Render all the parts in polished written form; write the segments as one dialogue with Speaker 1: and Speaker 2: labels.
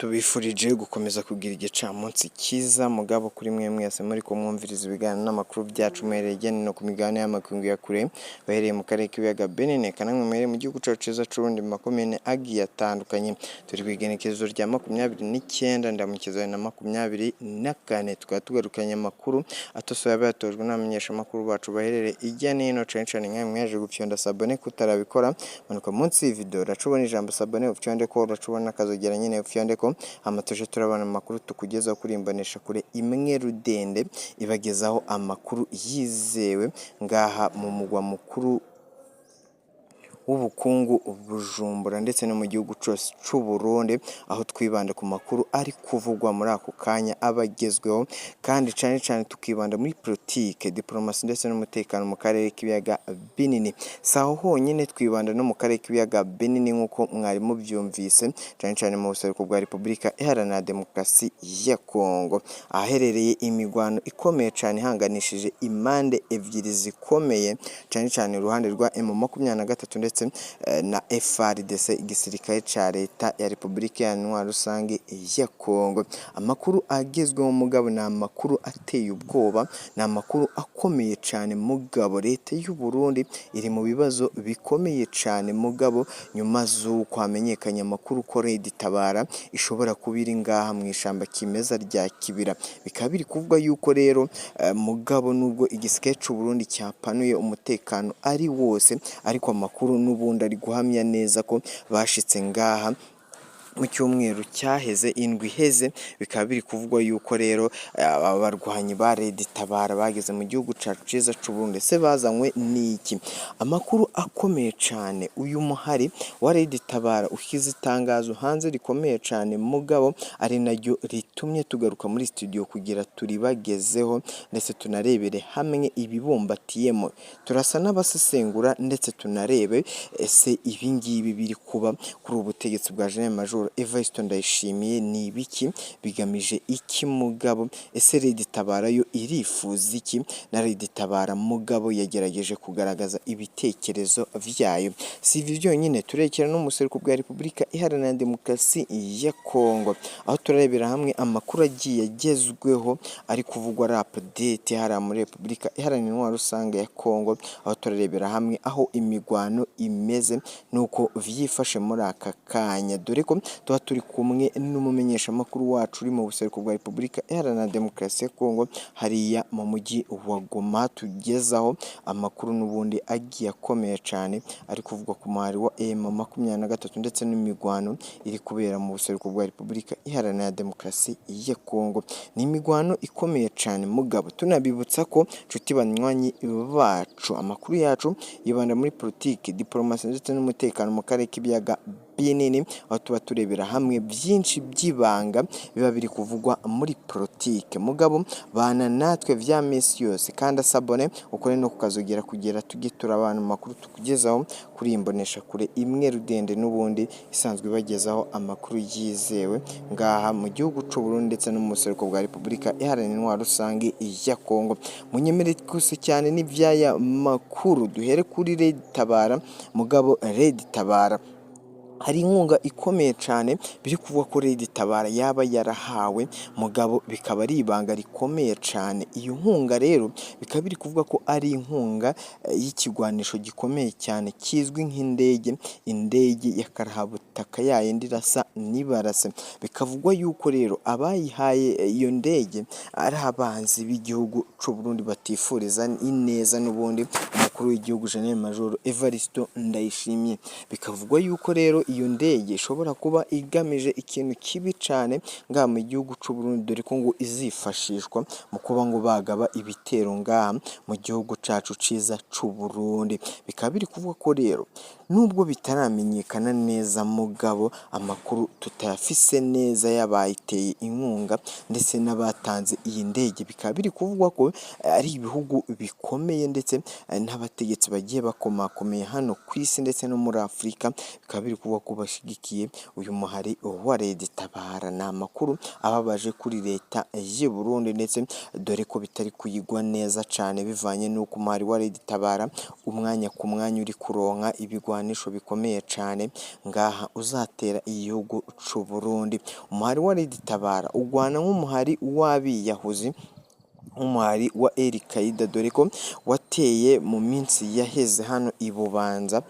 Speaker 1: Tubifurije gukomeza kugira igicamunsi cyiza mugabo kuri mwe mwese muri kumwumviriza ibiganiro n'amakuru byacu muhereye hirya no hino ku migabane y'amakungu ya kure, bahereye mu karere k'ibiyaga Benin, namwe muhereye mu gihugu cyacu cyiza c'Uburundi mu makomine agiye atandukanye. Turi ku igenekerezo rya 29 Ndamukiza 2024, tukaba tugarukanye amakuru atosoye aba yatojwe n'abamenyeshamakuru bacu baherereye hirya no hino, cane cane nkamwe mwaje gufyonda s'abonner. Kutarabikora, manuka munsi y'iyi video uraca ubona ijambo s'abonner, ufyondeko, uraca ubona akazogera nyene, ufyondeko, hama tuje turabona amakuru tukugezaho kuri imbonesha kure imwe rudende ibagezaho amakuru yizewe ngaha mu mugwa mukuru w'ubukungu Bujumbura, ndetse no mu gihugu cose c'u Burundi, aho twibanda ku makuru ari kuvugwa muri ako kanya aba agezweho, kandi cane cane tukibanda muri politike, diplomasi ndetse n'umutekano mu karere k'ibiyaga binini. Si aho honyine, twibanda no mu karere k'ibiyaga binini nk'uko mwari muvyumvise, cane cane mu buseruko bwa Repubulika Iharanira Demokarasi ya Kongo, ahaherereye imigwano ikomeye cane ihanganishije impande ebyiri zikomeye, cane cane uruhande rwa M23 ndetse na FARDC, igisirikare ca leta ya Repubulika Iharanira Rusange ya Kongo. Amakuru agezweho mugabo ni amakuru ateye ubwoba, ni amakuru akomeye cane mugabo leta y'u Burundi iri mu bibazo bikomeye cane mugabo nyuma z'uko hamenyekanye amakuru ko Red Tabara ishobora kuba iri ngaha mu ishamba kimeza rya Kibira. Bikaba biri kuvugwa yuko rero mugabo nubwo igisirikare c'u Burundi cyapanuye umutekano ari wose, ariko amakuru n'ubundi ari guhamya neza ko bashitse ngaha mu cyumweru cyaheze, indwi iheze. Bikaba biri kuvugwa yuko rero aba barwanyi ba Red Tabara bageze mu gihugu cacu ciza c'u Burundi. Ese bazanywe n'iki? Amakuru akomeye cane, uyu muhari wa Red Tabara ushyize itangazo hanze rikomeye cane mugabo ari naryo ritumye tugaruka muri studio kugira turibagezeho, ndetse tunarebere hamwe ibibumbatiyemo. Turasa n'abasesengura ndetse tunarebe ese ibingibi biri kuba kuri ubu butegetsi bwa General Major Evariste Ndayishimiye ni ibiki, bigamije iki mugabo? Ese Red Tabara yo irifuza iki? Na Red Tabara mugabo yagerageje kugaragaza ibitekerezo vyayo. Si ibi byonyine, turekera no mu buseruko bwa Repubulika Iharanira Demokarasi ya Kongo, aho turarebera hamwe amakuru agiye agezweho ari kuvugwa, ari update hariya muri Repubulika Iharanira Intwaro Rusange ya Kongo, aho turarebera hamwe aho imigwano imeze nuko vyifashe muri aka kanya, dore ko tuba turi kumwe n'umumenyeshamakuru wacu uri mu buseruko bwa Repubulika Iharanira Demokarasi ya Kongo, hariya mu mujyi wa Goma, tugezaho amakuru n'ubundi agiye akomeye cane ari kuvugwa ku muhari wa M23 ndetse n'imigwano iri kubera mu buseruko bwa Repubulika Iharanira Demokarasi ya Kongo. Ni imigwano ikomeye cane mugabo tunabibutsa ko, nshuti banywanyi bacu, amakuru yacu yibanda muri politiki, diplomasi ndetse n'umutekano mu karere k'ibiyaga binini, aho tuba turebera hamwe byinshi by'ibanga biba biri kuvugwa muri politike. Mugabo bana natwe vya minsi yose, kandi s'abonner, ukore no kukazogera kugira tujye turabana mu makuru tukugezaho kuri iyi mbonesha kure imwe rudende n'ubundi isanzwe ibagezaho amakuru yizewe ngaha mu gihugu c'u Burundi ndetse no mu buseruko bwa Repubulika Iharanira Intwaro Rusange ya Kongo. Munyemere twose cyane n'ivyaya makuru duhere kuri Red Tabara. Mugabo Red Tabara hari inkunga ikomeye cyane biri kuvuga ko Red Tabara yaba yarahawe, mugabo bikaba ari ibanga rikomeye cyane. Iyo nkunga rero bikaba biri kuvuga ko ari inkunga y'ikigwanisho gikomeye cyane kizwi nk'indege, indege ya karahabutaka yayindi irasa n'ibarase. Bikavugwa yuko rero abayihaye iyo ndege ari abanzi b'igihugu c'u Burundi batifuriza ineza n'ubundi umukuru w'igihugu General Major Evariste Ndayishimiye. Bikavugwa yuko rero iyo ndege ishobora kuba igamije ikintu kibi cyane ngaha mu gihugu c'u Burundi, dore ko ngo izifashishwa mu kuba ngo bagaba ibitero ngaha mu gihugu cacu ciza c'u Burundi. Bikaba biri kuvuga ko rero nubwo bitaramenyekana neza, mugabo amakuru tutayafise neza y'abayiteye inkunga ndetse n'abatanze iyi ndege, bikaba biri kuvugwa ko ari ibihugu bikomeye ndetse n'abategetsi. n'abategetsi bagiye bakomakomeye hano ku isi ndetse no muri Afurika, bikaba biri kuvugwa ko bashigikiye uyu muhari wa Red Tabara. Ni amakuru ababaje kuri leta y'u Burundi, ndetse dore ko bitari kuyigwa neza cane bivanye n'uko umuhari wa Red Tabara umwanya ku mwanya uri kuronka ibigwanisho bikomeye cane ngaha uzatera igihugu c'u Burundi. Umuhari wa Red Tabara ugwana nk'umuhari w'abiyahuzi, nk'umuhari wa El Qaida, dore ko wateye mu minsi yaheze hano i Bubanza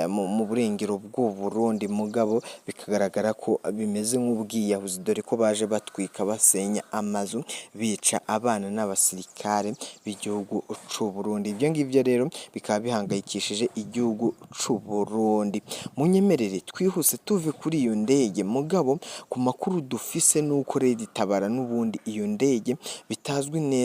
Speaker 1: mu burengero bw'u Burundi, mugabo bikagaragara ko bimeze nk'ubwiyahuzi, dore ko baje batwika basenya amazu, bica abana n'abasirikare b'igihugu c'u Burundi. Ibyo ngibyo rero bikaba bihangayikishije igihugu c'u Burundi. Munyemerere twihuse tuve kuri iyo ndege, mugabo ku makuru dufise nuko Red Tabara n'ubundi iyo ndege bitazwi neza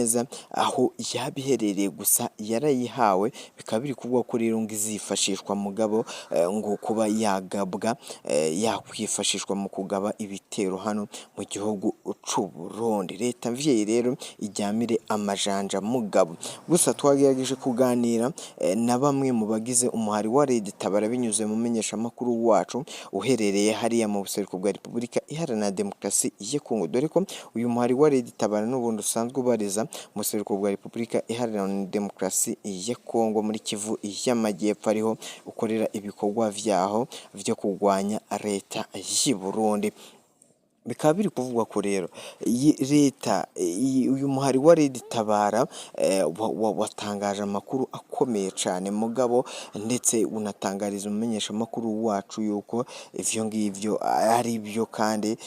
Speaker 1: aho yaba iherereye, gusa yarayihawe, bikaba biri kuvugwa ko rero ngo izifashishwa, mugabo ngo kuba yagabwa, yakwifashishwa mu kugaba ibitero hano mu gihugu c'u Burundi. Leta mvyeyi rero iryamire amajanja mugabo. Gusa twagerageje kuganira na bamwe mu bagize umuhari wa Red Tabara binyuze mu menyeshamakuru wacu uherereye hariya mu buseruko bwa Repubulika Iharanira Demokarasi ya Kongo, dore ko uyu muhari wa Red Tabara n'ubundi usanzwe ubariza mu buseruko bwa Repubulika Iharanira Demokarasi ya Kongo muri Kivu y'Amajyepfo, ariho ukorera ibikorwa vyaho vyo kurwanya leta y'i Burundi. Bikaba biri kuvugwa ko rero iyi leta, uyu muhari wa Red Tabara watangaje amakuru akomeye cane, mugabo ndetse unatangariza umumenyeshamakuru wacu yuko ivyo ngivyo ari byo, kandi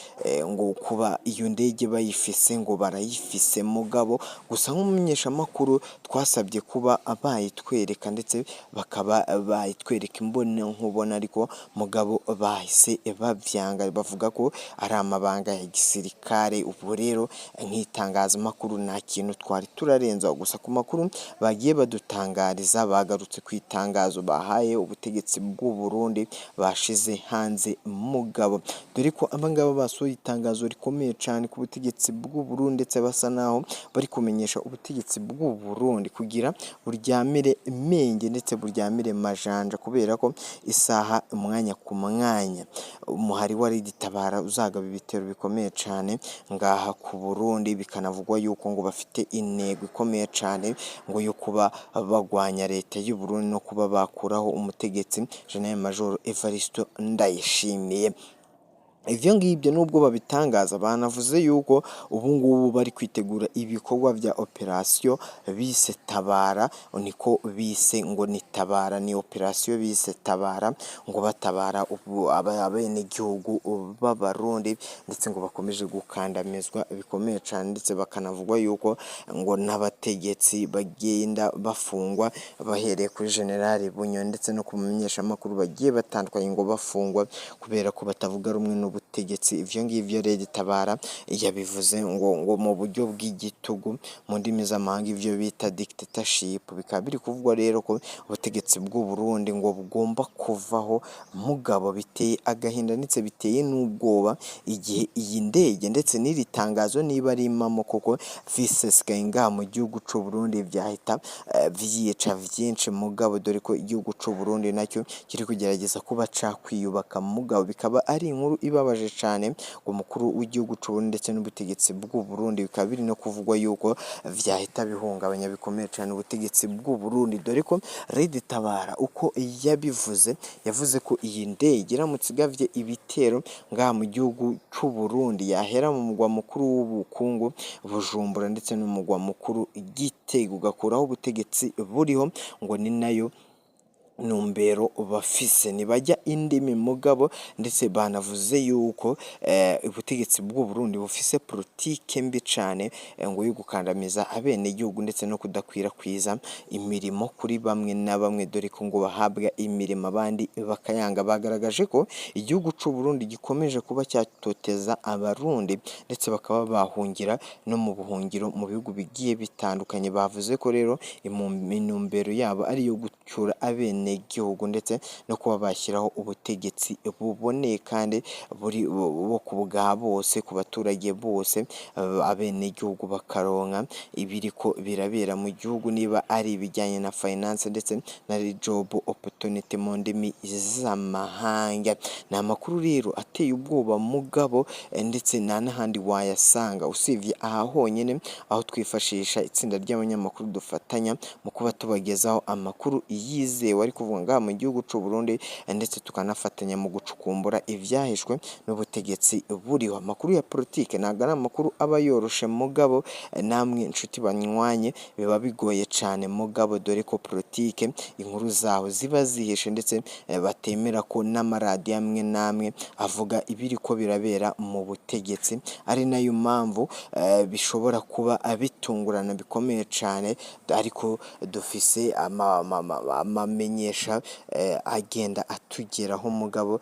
Speaker 1: ngo kuba iyo ndege bayifise ngo barayifise, mugabo gusa nk'umumenyeshamakuru twasabye kuba bayitwereka, ndetse bakaba bayitwereka imbona nkubona, ariko mugabo bahise bavyanga, bavuga ko ari amabanga ya gisirikare. Ubu rero nk'itangazamakuru nta kintu twari turarenza, gusa ku makuru bagiye badutangariza bagarutse ku itangazo bahaye ubutegetsi bw'u Burundi bashize hanze, mugabo dore ko abangaba basohoye itangazo rikomeye cane ku butegetsi bw'u Burundi, ndetse basa naho bari kumenyesha ubutegetsi bw'u Burundi kugira buryamire menge ndetse buryamire majanja, kubera ko isaha umwanya ku mwanya umuhari wa Red Tabara uzagaba ibitero bikomeye cane ngaha ku Burundi. Bikanavugwa yuko ngo bafite intego ikomeye cane ngo yo kuba bagwanya leta y'u Burundi no kuba bakuraho umutegetsi General Major Evariste Ndayishimiye. Ivyo ngibyo nubwo babitangaza, banavuze yuko ubu ngubu bari kwitegura ibikorwa vya operasiyo bise Tabara, niko bise ngo ni Tabara, ni operasiyo bise Tabara, ngo batabara ubu abenegihugu b'Abarundi, ndetse ngo bakomeje gukandamizwa bikomeye cane, ndetse bakanavugwa yuko ngo n'abategetsi bagenda bafungwa bahereye kuri General Bunyoni ndetse no ku bamenyeshamakuru bagiye batandukanye, ngo bafungwa kubera ko batavuga rumwe n'ubutegetsi. Ivyo ngivyo Red Tabara yabivuze ngo mu buryo bw'igitugu, mu ndimi z'amahanga ivyo bita dictatorship. Bikaba biri kuvugwa rero ko ubutegetsi bw'u Burundi ngo bugomba kuvaho, mugabo biteye agahinda ndetse biteye n'ubwoba igihe iyi ndege ndetse n'iri tangazo niba ari impamo koko visesekaye ngaha mu gihugu c'u Burundi, vyahita vyica vyinshi, mugabo dore ko igihugu c'u Burundi nacyo kiri kugerageza kuba cakwiyubaka, mugabo bikaba ari inkuru ibabaje cane ngo umukuru w'igihugu c'u Burundi ndetse n'ubutegetsi bw'u Burundi. Bikaba biri no kuvugwa yuko vyahita bihungabanya bikomeye cane ubutegetsi bw'u Burundi, dore ko Red Tabara uko yabivuze, yavuze ko iyi ndege iramutse igavye ibitero ngaha mu gihugu c'u Burundi yahera mu mugwa mukuru w'ubukungu Bujumbura ndetse n'umugwa mukuru Gitega, ugakuraho ubutegetsi buriho, ngo ni nayo ntumbero bafise, ntibajya indimi, mugabo ndetse banavuze yuko ubutegetsi bw'u Burundi bufise politike mbi cane ngo yo gukandamiza abenegihugu ndetse no kudakwirakwiza imirimo kuri bamwe na bamwe, dore ko ngo bahabwa imirimo abandi bakayanga. Bagaragaje ko igihugu c'u Burundi gikomeje kuba cyatoteza Abarundi, ndetse bakaba bahungira no mu buhungiro mu bihugu bigiye bitandukanye. Bavuze ko rero intumbero yabo ari iyo gucyura abenegihugu abenegihugu ndetse no kuba bashyiraho ubutegetsi buboneye kandi buri bo ku bwa bose, ku baturage bose, abenegihugu bakaronka ibiriko birabera mu gihugu, niba ari ibijyanye na finance ndetse na job opportunity mu ndimi z'amahanga. Ni amakuru rero ateye ubwoba, mugabo ndetse nta n'ahandi wayasanga usibye aha honyine, aho twifashisha itsinda ry'abanyamakuru dufatanya mu kuba tubagezaho amakuru yizewe ari kuvuga ngaha mu gihugu c'u Burundi, ndetse tukanafatanya mu gucukumbura ivyahishwe n'ubutegetsi buriho. Amakuru ya politike ntabwo ari amakuru aba yoroshe, mugabo namwe inshuti banywanye biba bigoye cane, mugabo dore ko politike inkuru zaho ziba zihishe, ndetse batemera ko n'amaradiyo amwe n'amwe avuga ibiriko birabera mu butegetsi, ari nayo mpamvu bishobora kuba bitungurana bikomeye cane, ariko dufise amamenyesha agenda atugeraho, mugabo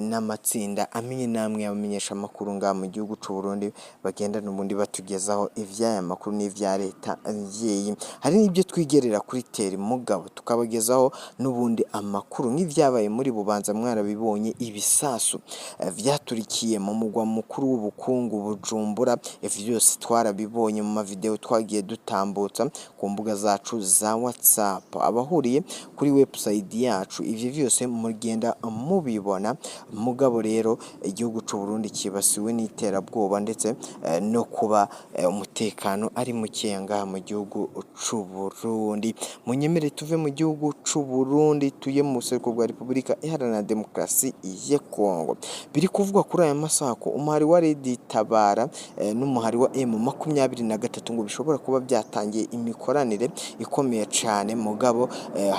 Speaker 1: n'amatsinda amwe n'amwe y'abamenyesha amakuru ngaha mu gihugu c'u Burundi bagenda n'ubundi batugezaho ivy'aya makuru n'ivya leta mvyeyi. Hari n'ibyo twigerera kuri terrain, mugabo tukabagezaho n'ubundi amakuru nk'ivyabaye muri Bubanza. Mwarabibonye ibisasu vyaturikiye mu mugwa mukuru w'ubukungu Bujumbura. Ivyo byose twarabibonye mu mavideo twagiye dutambutsa ku mbuga zacu za WhatsApp, abahuriye kuri website yacu, ivyo vyose mugenda mubibona. Mugabo rero igihugu c'u Burundi kibasiwe n'iterabwoba ndetse no kuba umutekano ari mukeya ngaha mu gihugu c'u Burundi. Munyemere tuve mu gihugu c'u Burundi tuye mu buseruko bwa Repubulika Iharanira Demokarasi ya Kongo. Biri kuvugwa kuri aya masaha ko umuhari wa Red Tabara n'umuhari wa M23 ngo bishobora kuba byatangiye imikoranire ikomeye cane, mugabo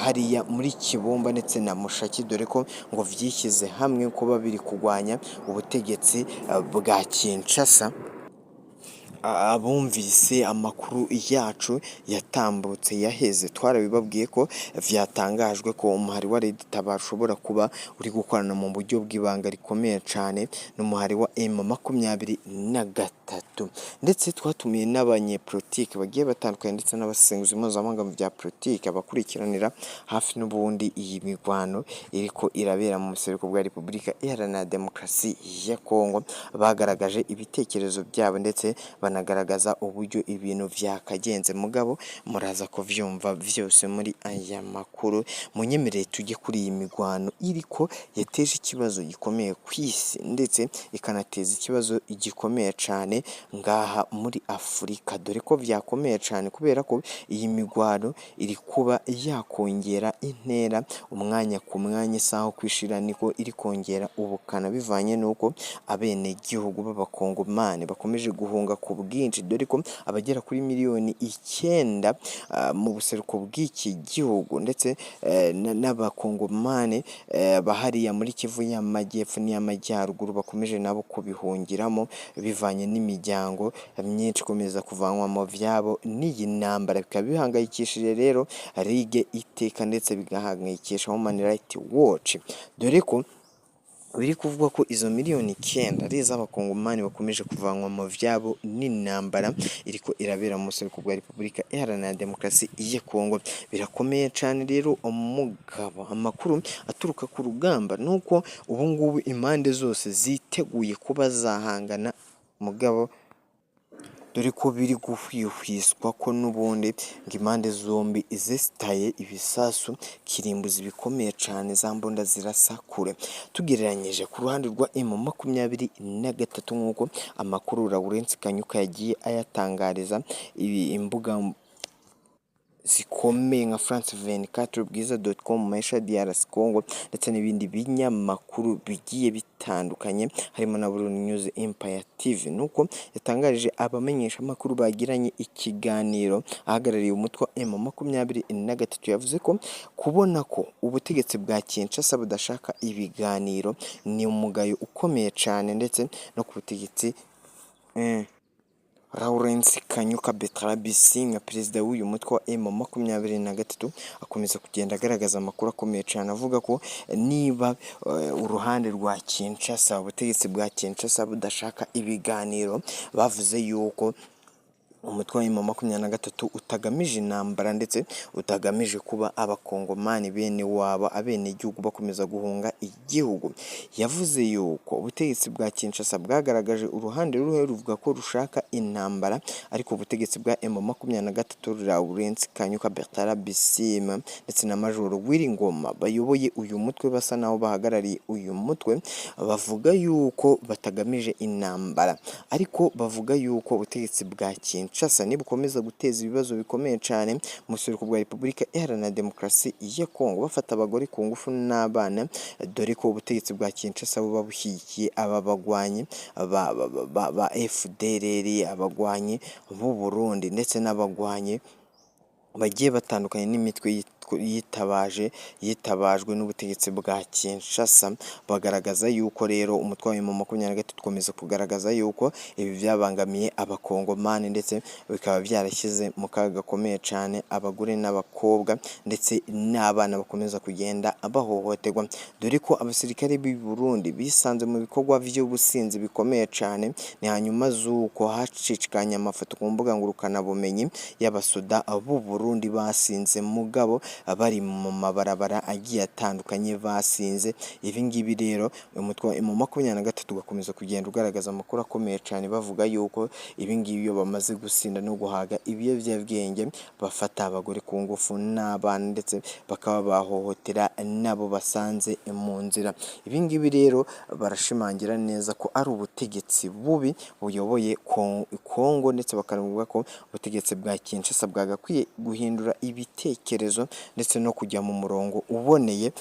Speaker 1: hariya muri Kibumba ndetse na Mushaki, dore ko ngo vyishyize hamwe kuba biri kugwanya ubutegetsi bwa Kinshasa. Abumvise amakuru yacu yatambutse yaheze, twarabibabwiye ko vyatangajwe ko umuhari wa Red Tabara ushobora kuba uri gukorana mu buryo bw'ibanga rikomeye cane n'umuhari wa M23, ndetse twatumiye n'abanyepolitike bagiye batandukanye ndetse n'abasesenguzi mpuzamahanga mu vya politike, abakurikiranira hafi n'ubundi iyi mirwano iriko irabera mu buseruko bwa Repubulika Iharanira Demokarasi ya Kongo. Bagaragaje ibitekerezo byabo ndetse banagaragaza uburyo ibintu vyakagenze, mugabo muraza kuvyumva vyose muri aya makuru. Munyemerere tujye kuri iyi mirwano iriko yateje ikibazo gikomeye ku isi, ndetse ikanateza ikibazo gikomeye cane ngaha muri Afurika, dore ko vyakomeye cane kubera ko iyi mirwano iri kuba yakongera intera umwanya ku mwanya, isaha kwishira niko iri kongera ubukana, bivanye n'uko abenegihugu b'abakongomani bakomeje guhunga ku bwinshi, dore ko abagera kuri miliyoni 9 mu buseruko bw'iki gihugu, ndetse n'abakongomani bahariya muri Kivu y'Amajyepfo n'iy'Amajyaruguru bakomeje nabo kubihungiramo, bivanye n'imiryango myinshi ikomeza kuvanwa mu vyabo n'iyi ntambara. Bikaba bihangayikishije rero Ligue Iteka, ndetse bigahangayikisha Human Rights Watch, dore ko biri kuvugwa ko izo miliyoni 9 ari iz'abakongomani bakomeje kuvanwa mu vyabo n'intambara iriko irabera mu buseruko bwa Repubulika Iharanira Demokarasi ya Kongo. Birakomeye cane rero, umugabo amakuru aturuka ku rugamba nuko ubu ngubu impande zose ziteguye kuba zahangana, mugabo dore ko biri guhwihwiswa ko n'ubundi ngo impande zombi zesitaye ibisasu kirimbuzi bikomeye cane, za mbunda zirasa kure. Tugereranyije ku ruhande rwa M23, nk'uko amakuru Lawrence Kanyuka yagiye ayatangariza ibi imbuga zikomeye nka France 24, Bwiza.com, Maisha DRC Congo ndetse n'ibindi binyamakuru bigiye bitandukanye, harimo na Burundi News Empire TV, nuko yatangarije abamenyeshamakuru bagiranye ikiganiro ahagarariye umutwe wa M23. Yavuze ko kubona ko ubutegetsi bwa Kinshasa budashaka ibiganiro ni umugayo ukomeye cane, ndetse no ku butegetsi. Lawrence Kanyuka Bertrand Bisimwa, perezida w'uyu mutwe wa M23, akomeza kugenda agaragaza amakuru akomeye cyane, avuga ko niba uruhande rwa Kinshasa, ubutegetsi bwa Kinshasa budashaka ibiganiro, bavuze yuko Umutwe wa M23 utagamije intambara ndetse utagamije kuba abakongomani bene wabo, abenegihugu bakomeza guhunga igihugu. Yavuze yuko ubutegetsi bwa Kinshasa bwagaragaje uruhande ruhe ruvuga ko rushaka intambara, ariko ubutegetsi bwa M23, Lawrence Kanyuka, Bertrand Bisimwa ndetse na Majoro Willy Ngoma bayoboye uyu mutwe, basa naho bahagarariye uyu mutwe, bavuga yuko batagamije intambara, ariko bavuga yuko ubutegetsi bwa Kinshasa nibukomeza guteza ibibazo bikomeye cyane mu buseruko bwa Repubulika Iharanira Demokarasi ya Kongo, bafata abagore ku ngufu n'abana, dore ko ubutegetsi bwa Kinshasa buba bushyigikiye aba bagwanyi ba FDLR, abagwanyi b'u Burundi ndetse n'abagwanyi bagiye batandukanye n'imitwe yitabajwe n'ubutegetsi bwa Kinshasa. Bagaragaza yuko rero umutwe wa M23 ukomeza kugaragaza yuko ibi byabangamiye abakongomani ndetse bikaba byarashyize mu kaga gakomeye cyane abagore n'abakobwa ndetse n'abana bakomeza kugenda bahohoterwa, dore ko abasirikare b'i Burundi bisanze mu bikorwa by'ubusinzi bikomeye cyane. Ni hanyuma z'uko hacicikanye amafoto ku mbuga ngurukanabumenyi y'abasoda b'u Burundi basinze, mugabo bari mu mabarabara agiye atandukanye basinze. Ibi ngibi rero umutwe wa M23 ugakomeza kugenda ugaragaza amakuru akomeye cyane, bavuga yuko ibi ngibi iyo bamaze gusinda no guhaga ibiyobyabwenge bafata abagore ku ngufu n'abana ndetse bakaba bahohotera n'abo basanze mu nzira. Ibi ngibi rero barashimangira neza ko ari ubutegetsi bubi buyoboye Kongo, ndetse bakanavuga ko ubutegetsi bwa Kinshasa bwagakwiye guhindura ibitekerezo ndetse no kujya mu murongo uboneye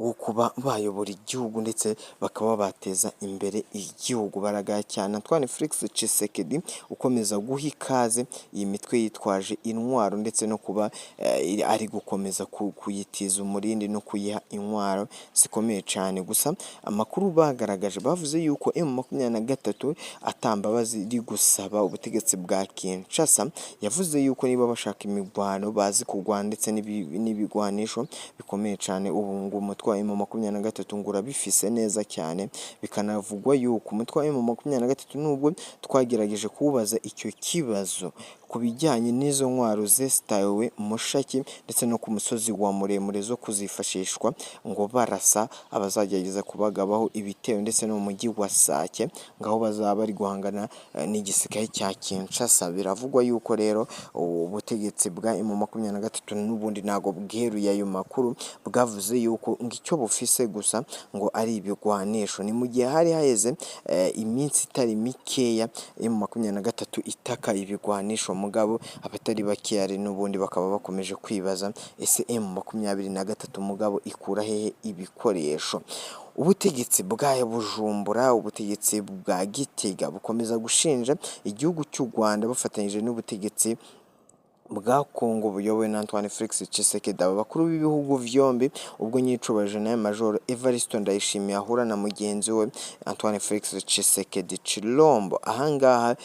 Speaker 1: wo kuba bayobora igihugu ndetse bakaba bateza imbere igihugu. Baragaya cyane Antoine Felix Tshisekedi ukomeza guha ikaze iyi mitwe yitwaje intwaro ndetse no kuba ari gukomeza kuyitiza umurindi no kuyiha intwaro zikomeye cyane. Gusa amakuru bagaragaje, bavuze yuko M23 ata mbabazi iri gusaba ubutegetsi bwa Kinshasa. Yavuze yuko niba bashaka imirwano bazi kurwana ndetse n'ibigwanisho bikomeye cyane, ubu ngo umutwe wa M23 ngo urabifise neza cyane. Bikanavugwa yuko umutwe wa M23, nubwo twagerageje kuwubaza icyo kibazo ku bijyanye n'izo ntwaro zesitawe Mushaki ndetse no ku musozi wa Muremure zo kuzifashishwa ngo barasa abazagerageza kubagabaho ibitero, ndetse no mu mujyi wa Sake ngaho bazaba bari guhangana n'igisirikare cya Kinshasa, biravugwa yuko rero ubutegetsi bwa M23 n'ubundi ntabwo bweruye ayo makuru, bwavuze yuko ngo icyo bufise gusa ngo ari ibigwanisho. Ni mu gihe hari haheze iminsi itari mikeya M23 itaka ibigwanisho, mugabo abatari bakeya n'ubundi bakaba bakomeje kwibaza: ese M23 mugabo ikura hehe ibikoresho? Ubutegetsi bwa Bujumbura, ubutegetsi bwa Gitega bukomeza gushinja igihugu cy'u Rwanda bafatanyije n'ubutegetsi bwa Kongo buyobowe na Antoine Felix Tshisekedi. Aba bakuru b'ibihugu byombi, ubwo nyicubahiro General Major Evariste Ndayishimiye ahura na mugenzi we Antoine Felix Tshisekedi Tshilombo, ahangaha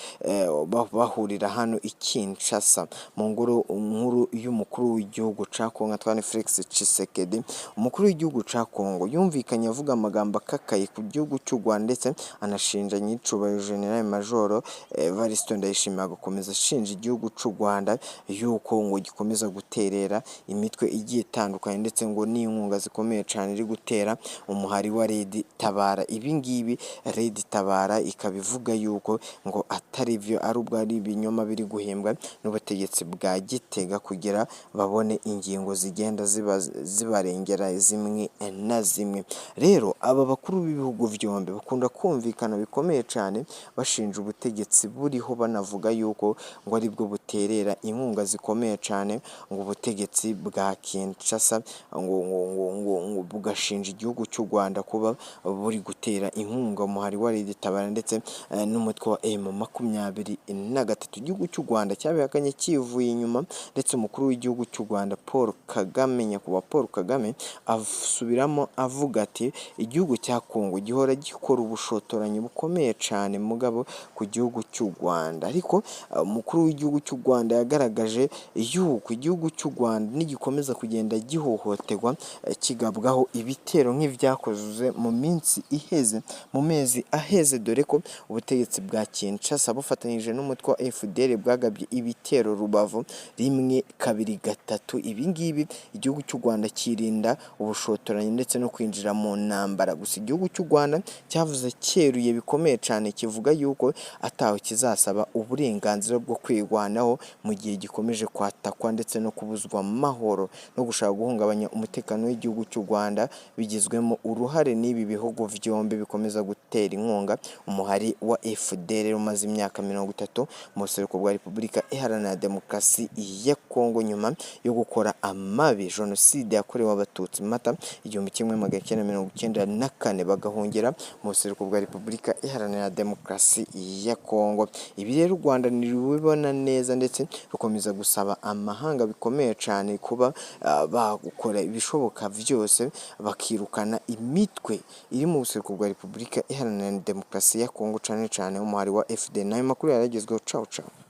Speaker 1: bahurira hano i Kinshasa mu ngoro nkuru y'umukuru w'igihugu ca Kongo Antoine Felix Tshisekedi, umukuru w'igihugu ca Kongo yumvikanye avuga amagambo akakaye ku gihugu cy'u Rwanda, ndetse anashinja nyicubahiro General Major Evariste Ndayishimiye, agakomeza ashinja igihugu cy'u Rwanda yuko ngo gikomeza guterera imitwe igiye itandukanye, ndetse ngo n'inkunga zikomeye cyane iri gutera umuhari wa Red Tabara. Ibi ngibi Red Tabara ikaba ivuga yuko ngo atari byo, ari ubwo ari ibinyoma biri guhimbwa n'ubutegetsi bwa Gitega kugira babone ingingo zigenda ziba zibarengera zimwe na zimwe. Rero aba bakuru b'ibihugu byombi bakunda kumvikana bikomeye cyane bashinja ubutegetsi buriho, banavuga yuko ngo aribwo buterera inkunga zikomeye cyane ngo ubutegetsi bwa Kinshasa, ngo bugashinja igihugu cy'u Rwanda kuba buri gutera inkunga umuhari wa Red Tabara ndetse n'umutwe wa M23. Igihugu cy'u Rwanda cyabihakanye kivuye inyuma, ndetse umukuru w'igihugu cy'u Rwanda Paul Kagame, nyakubahwa Paul Kagame, asubiramo avuga ati: "Igihugu cya Kongo gihora gikora ubushotoranyi bukomeye cyane mugabo ku gihugu cy'u Rwanda." Ariko umukuru w'igihugu cy'u Rwanda yagaragaje Cyagaragaje yuko igihugu cy'u Rwanda nigikomeza kugenda gihohoterwa, kigabwaho ibitero nk'ivyakozwe mu minsi iheze, mu mezi aheze, dore ko ubutegetsi bwa Kinshasa bufatanyije n'umutwe wa FDL bwagabye ibitero Rubavu rimwe, kabiri, gatatu. Ibi ngibi igihugu cy'u Rwanda kirinda ubushotoranyi ndetse no kwinjira mu ntambara. Gusa igihugu cy'u Rwanda cyavuze cyeruye bikomeye cyane, kivuga yuko ataho kizasaba uburenganzira bwo kwirwanaho mu gihe gikomeje kwatakwa ndetse no kubuzwa amahoro no gushaka guhungabanya umutekano w'igihugu cy'u Rwanda, bigizwemo uruhare n'ibi bihugu byombi bikomeza gutera inkunga umuhari wa FDL umaze imyaka 30 mu buseruko bwa Repubulika Iharanira Demokarasi ya Kongo, nyuma yo gukora amabi Jenoside yakorewe Abatutsi Mata 1994, bagahungira mu buseruko bwa Repubulika Iharanira Demokarasi ya Kongo. Ibi rero u Rwanda ntirubibona neza, ndetse rukomeza gusaba amahanga bikomeye cyane kuba bakora ibishoboka byose bakirukana imitwe iri mu buseruko bwa Repubulika Iharanira Demokarasi ya Kongo, cyane cyane umuhari wa FDL. N'ayo makuru yaragezweho. Cawu cawu.